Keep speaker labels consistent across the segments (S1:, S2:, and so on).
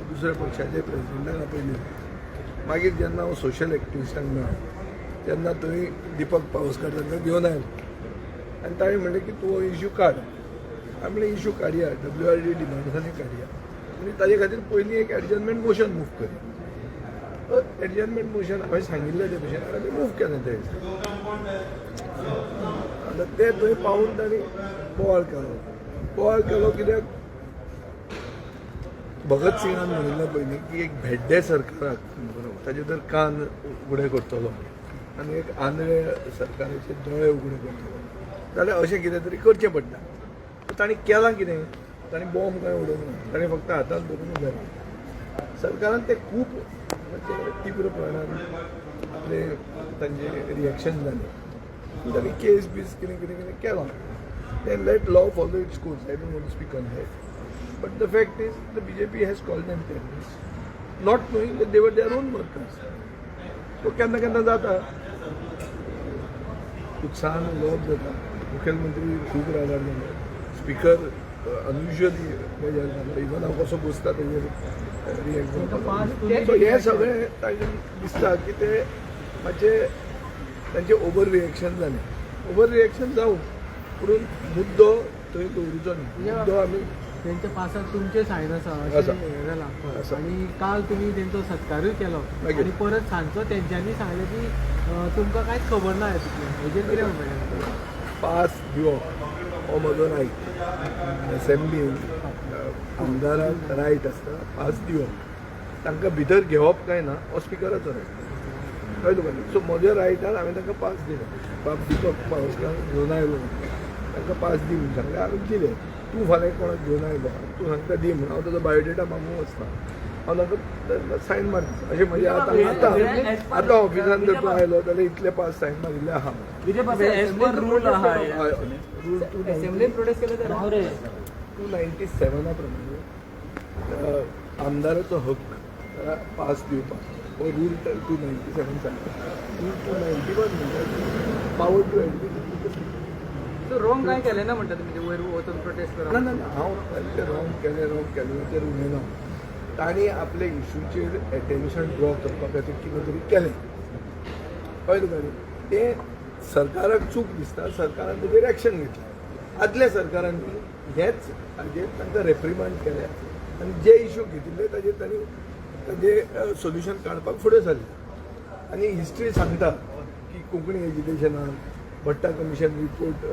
S1: दुसऱ्या पक्षाचे प्रेसिडेंटाक आपयले. मागीर जेन्ना हांव सोशल एक्टिविस्टांक मेळ्ळो तेन्ना थंय दिपक पावसकार तांकां घेवन आयलो आनी ताणें म्हणलें की तूं हो इश्यू काड. हांवें म्हणलें, इश्यू काडया, डब्ल्यूआरडी डिमांड्सांनी काडया आनी ताजे खातीर पयलीं एक एडजर्नमेंट मोशन मूव करया. एडजर्नमेंट मोशन हांवें सांगिल्लें ते भशेन आनी मूव केलें ते. आतां ते थंय पावून तांणी बोवाळ केलो. बोवाळ केलो कित्याक? भगत सिंगान म्हणिल्लें पयलीं की एक भेड्डे सरकाराक ताजे तर कान उगडे करतलो आनी एक आंधळे सरकाराचे दोळे उगडे करतलो जाल्यार अशें कितें तरी करचें पडटा. तांणी केलां कितें? तांणी बॉम्ब कांय उडोवंक ना. तांणी फक्त हातान धरून उबें रावलें. सरकारान ते खूब म्हणजे तीव्र प्रमाणान आपले तांचे रिएक्शन जालें. तांणी केस बीस कितें कितें कितें केलां. Then let law follow its course. I don't want to speak on that. But the fact is, the BJP has called them terrorists, not knowing that they were their own workers. So केन्ना केन्ना जाता, उत्साहान उलोवप जाता. मुखेलमंत्री खूब रागार जालो, स्पिकर अनयुजली बेजार जालो, इवन हांव कसो बसता तेजेर रिएक्ट जालो. सो हें सगळें ताजें दिसता की ते मातशे तांचें ओवर रिएक्शन जालें. ओवर रिएक्शन जावं, पूण मुद्दो थंय दवरुचो न्ही. मुद्दो आमी
S2: तेंच्या पासार तुमचे सायन आसा
S1: आसा.
S2: अशें हें जालां.
S1: आसा.
S2: आनी काल तुमी तेंचो सत्कारूय केलो.
S1: मागीर.
S2: आनी परत सांजचो तेंच्यांनी सांगलें की तुमकां कांयच खबर ना हेतूंतलें. हेजेर कितें म्हणपाचें?
S1: पास दिवप हो म्हजो रायट. असेंब्लीन आमदाराक रायट आसता पास दिवप. तांकां भितर घेवप काय ना हो स्पिकराचो रायट. कळ्ळें तुका? सो म्हज्या रायटान हांवें तांकां पास दिले. बाब दिपक पावसकार घेवन आयलो, तांकां पास दी म्हणून सांगलें, हांवें दिले. तूं फाल्यां कोणाक घेवन आयलो, तूं सांगता दी म्हणून, हांव ताजो बायोडेटा मागूंक वचना. हांव तांकां सायन मारता. अशें म्हणजे आतां आतां आतां ऑफिसान जर तूं आयलो जाल्यार इतले पास सायन मारिल्ले आहा.
S3: एज पर रूल आहा.
S1: रूल टू
S3: असेंब्लीन प्रोटेस्ट केले तर
S1: 297 प्रमाणे आमदाराचो हक्क पास दिवपाक हो रूल 297 सांगता. रूल 291 म्हणटा power to admit.
S3: So wrong काय केलें ना म्हणटा तुमी, ते वयर वचून प्रोटेस्ट करप?
S1: ना ना ना, हांव ते रॉंग केलें, रॉंग केलें तेर उलयना. तांणी आपले इशूचेर एटेन्शन ड्रॉ करपा खातीर कितें तरी केलें. कळ्ळें तुका न्ही? तें सरकाराक चूक दिसता. सरकारान तेजेर एक्शन घेतलें. आदल्या सरकारान हेच हाजेर तांकां रेप्रिमांड केले आनी जे इशू घेतिल्ले ताजेर तांणी ताजें सोल्युशन काडपाक फुडें सरले. आनी हिस्ट्री सांगता की कोंकणी एज्युकेशनान, भट्टा कमिशन रिपोर्ट,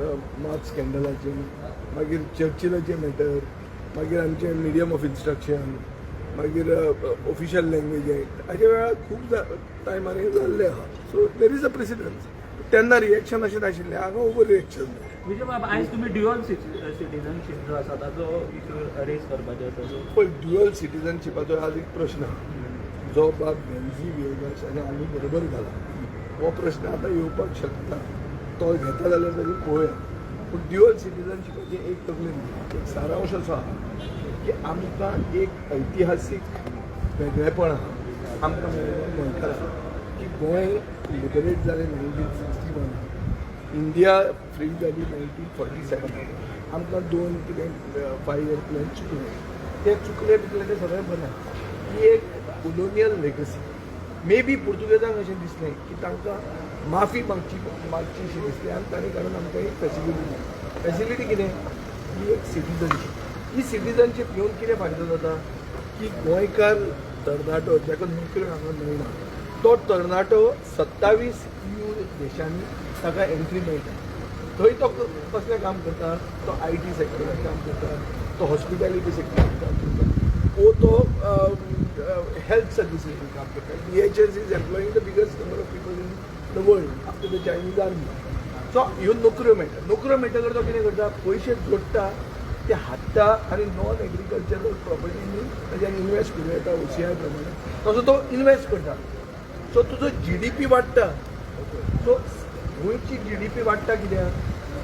S1: मार्क्स स्कॅन्डलाचे, मागीर चर्चिलाचे मॅटर, मागीर आमचे मिडियम ऑफ इन्स्ट्रक्शन, मागीर ऑफिशियल लँग्वेज एक्ट, हाजे वेळार खूब टायमार हें जाल्लें आहा. So there is a precedence. तेन्ना रिएक्शन अशें नाशिल्लें, हांगा ओवर रिएक्शन.
S4: विजय बाब, आयज तुमी ड्युअल सिटीजनशीप जो आसा ताचो इशू रेज करपाचो आसा, सो
S1: पळय, ड्युअल सिटीजनशिपाचो आज एक प्रश्न आहा जो बाब वेन्झी विएगास आनी आमी बरोबर घाला. हो प्रश्न आतां येवपाक शकता. तो घेता जाल्यार तरी पळोवया. पूण ड्युअल सिटीजनशिपाचें एक तकलेन एक सारांश असो आहा की आमकां एक ऐतिहासीक वेगळेपण आहा आमकां मेळिल्लें गोंयकारांक की गोंय लिबरेट जालें 1961, इंडिया फ्री जाली 1947. आमकां दोन कितें 5 इयर प्लॅन चुकले. ते चुकले बिकले ते सगळें बरें. ही एक कोलोनियल लेगसी. मे बी पुर्तुगेजांक अशें दिसलें की तांकां माफी मागची मागची शी दिसली आनी तांणी काडून आमकां एक फॅसिलिटी दिली. फॅसिलिटी कितें? ही एक सिटीजनशीप. ही सिटीजनशीप घेवन कितें फायदो जाता की गोंयकार तरणाटो जाका नोकऱ्यो हांगा मेळना, तो तरणाटो 27 ईयू देशांनी ताका एंट्री मेळटा. थंय तो कसलें काम करता? तो IT सेक्टरान काम करता, तो हॉस्पिटॅलिटी सेक्टरान काम करता वो तो हेल्थ सर्विसीसान काम करता. DHS is employing the biggest number of people in the world after the Chinese army. So ह्यो नोकऱ्यो मेळटा. नोकऱ्यो मेळटकर तो कितें करता? पयशे जोडटा, ते हाडटा आनी नॉन एग्रीकल्चरल प्रॉपर्टीनी ताज्यान इनवेस्ट करूं येता ओसीआय प्रमाणे, तसो तो इनवेस्ट करता. सो तुजो जीडीपी वाडटा. सो गोंयची जीडीपी वाडटा कित्याक?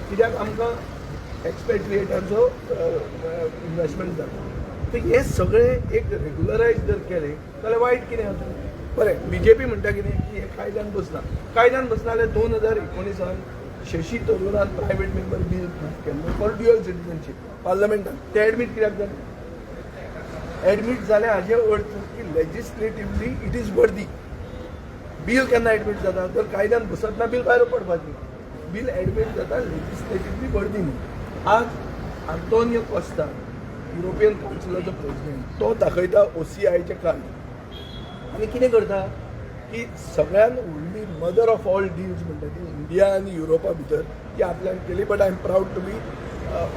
S1: कित्याक आमकां एक्सपेट्रिएटांचो इन्वेस्टमेंट जाता. तर हे सगळें एक रेगुलरायज जर केलें जाल्यार वायट कितें आसा? बरें, बीजेपी म्हणटा कितें की हें कायद्यान बसना. कायद्यान बसना जाल्यार 2019 शशी तरुरान प्रायवेट मेंबर बील केल्लो फॉर ड्युअल सिटीजनशीप पार्लमेंटान. ते एडमीट कित्याक जालें? एडमीट जालें हाजे अर्थ की legislatively it is worthy. Bill केन्ना एडमीट जाता? जर कायद्यान बसत ना, बील भायर पडपाचें. बील एडमीट जाता लेजिस्लेटिवली वर्दी न्ही. आज आंतोनियो कोस्ता, युरोपियन कावन्सिलाचो प्रेसिडेंट, तो दाखयता ओसीआयचें कार्ड आनी कितें करता की सगळ्यान व्हडली मदर ऑफ ऑल डील्स म्हणटा ती इंडिया आनी युरोपा भितर ती आपल्यान केली, but I am proud to be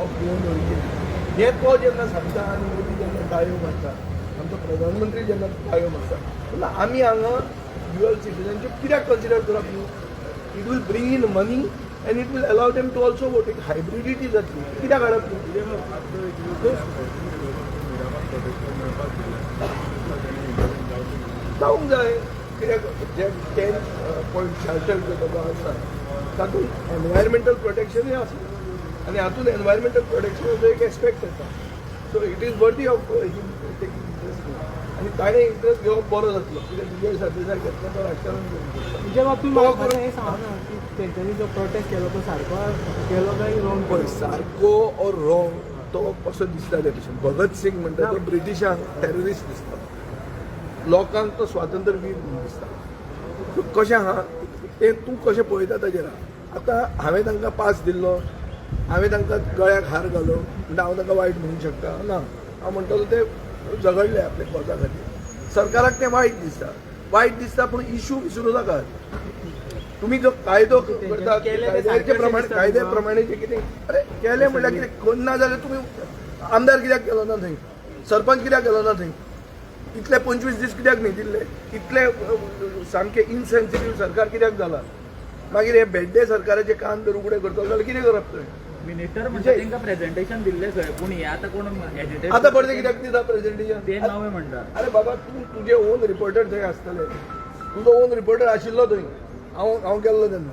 S1: of Goan origin, हें तो जेन्ना सांगता आनी मोदी जेन्ना टाळयो मारता, आमचो प्रधानमंत्री जेन्ना टाळयो मारता, तेन्ना आमी हांगा ड्युअल सिटीजनशीप कित्याक कन्सिडर करप न्हू? It will bring in money and it will allow them to also vote. एक हायब्रिडिटी जातली. कित्याक हाडप न्हू? जावंक जाय. कित्याक जे 10 पॉयंट चार्टर जो ताजो आसा, तातूंत एनवायरमेंटल प्रोटेक्शनूय आसा आनी हातूंत एनवायरमेंटल प्रोटेक्शनाचो एक एस्पेक्ट येता. So it is worthy of him taking interest. आनी ताणें इंट्रस्ट घेवप बरो जातलो, कित्याक विजय सरदेसाय घेतलो तो राजकारण करूंक शकता.
S2: विजय बाब, तुमी
S1: तो
S2: म्हाका
S1: करून-
S2: हें सांगना की तेंच्यांनी जो प्रोटेस्ट केलो तो सारको केलो काय रॉंग?
S1: पळय, सारको ऑर रॉंग तो कसो दिसता ते भशेन. भगत सिंग म्हणटा तो ब्रिटिशांक टेररिस्ट दिसता, लोकांक तो स्वातंत्र्य वीर म्हणून दिसता. सो कशें आहा तें तूं कशें पळयता ताजेर आहा. आतां हांवें तांकां पास दिल्लो, हांवें तांकां गळ्याक हार घालो म्हणटा हांव तांकां वायट म्हणूंक शकता ना. हांव म्हणटलो ते झगडले आपल्या कॉजा खातीर. सरकाराक तें वायट दिसता, वायट दिसता, पूण इशू विसरूं नाकात. तुमी जो कायदो करता,
S2: केलें तें
S1: कायद्याचे
S2: सारकें
S1: प्रमाणे,
S2: दिसता
S1: कायद्या
S2: तुमकां?
S1: प्रमाणे जे कितें, अरे, केलें म्हणल्यार कितें? करना जाल्यार तुमी आमदार कित्याक केलो ना थंय? सरपंच कित्याक केलो ना थंय? इतले 25 दीस कित्याक न्हिदिल्ले? इतले सामके इनसेन्सिटीव सरकार कित्याक जाला? मागीर हे भेड्डे सरकाराचे कान जर उगडे करतलो जाल्यार कितें करप थंय?
S4: मिनिस्टर म्हणटा तांकां प्रेझेंटेशन दिल्लें खंय, पूण हे आतां कोण एजिटेट
S1: आतां परतें कित्याक दिता
S4: ते
S1: प्रेझेंटेशन?
S4: नवे म्हणटा.
S1: अरे बाबा, तूं तुजे ओन रिपोर्टर थंय आसतले. तुजो ओन रिपोर्टर आशिल्लो थंय. हांव गेल्लो तेन्ना.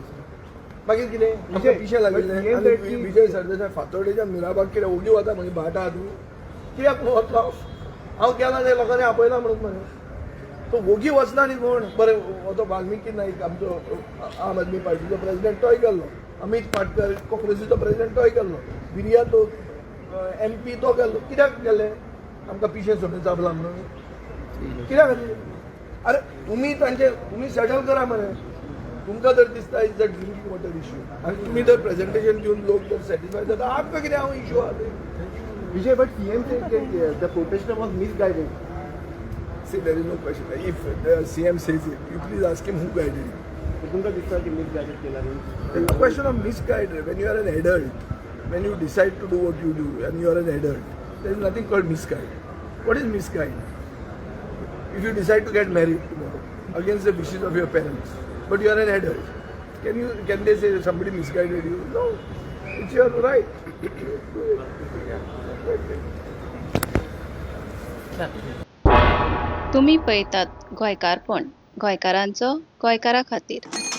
S1: मागीर कितें आमकां पिशें लागिल्लें? आनी विजय सरदेसाय फातोर्डेच्यान मिराबाग कितें ओगी वता? मागीर भाट आहा तूं कित्याक वतलो? हांव गेला ते लोकांनी आपयला म्हणून मरे. तो वोगी वचना न्ही कोण. बरें, हो तो वाल्मिकी नाईक आमचो आम आदमी पार्टीचो प्रेसिडेंट, तोय गेल्लो. अमीत पाटकर, काँग्रेसीचो प्रेसिडेंट, तोय गेल्लो. विरियातो एमपी, तो गेल्लो. कित्याक गेले? आमकां पिशें सोडून चाबला म्हणून? कित्या खातीर? अरे, तुमी तांचे तुमी सेटल करा मरे. तुमकां जर दिसता is a drinking water issue आनी तुमी जर प्रेझेंटेशन दिवन लोक जर सॅटिस्फाय जाता, आमकां कितें हांव इशू आहा ते?
S5: Vijay, but CM said that the protester was misguided.
S1: See, there is no question. If the CM says it, you please ask him who guided him.
S5: तुमकां दिसता की misguided केला
S1: There's no question of misguided. When you are an adult, when you decide to do what you do, and you are an adult, there is nothing called misguide. What is misguide? If you decide to get married tomorrow against the wishes of your parents, but you are an adult, can they say somebody misguided you? No, it's your right. Do it. Yeah. Right.
S6: तुमी पळयतात गोंयकारपण, गोंयकारांचो गोंयकारा खातीर.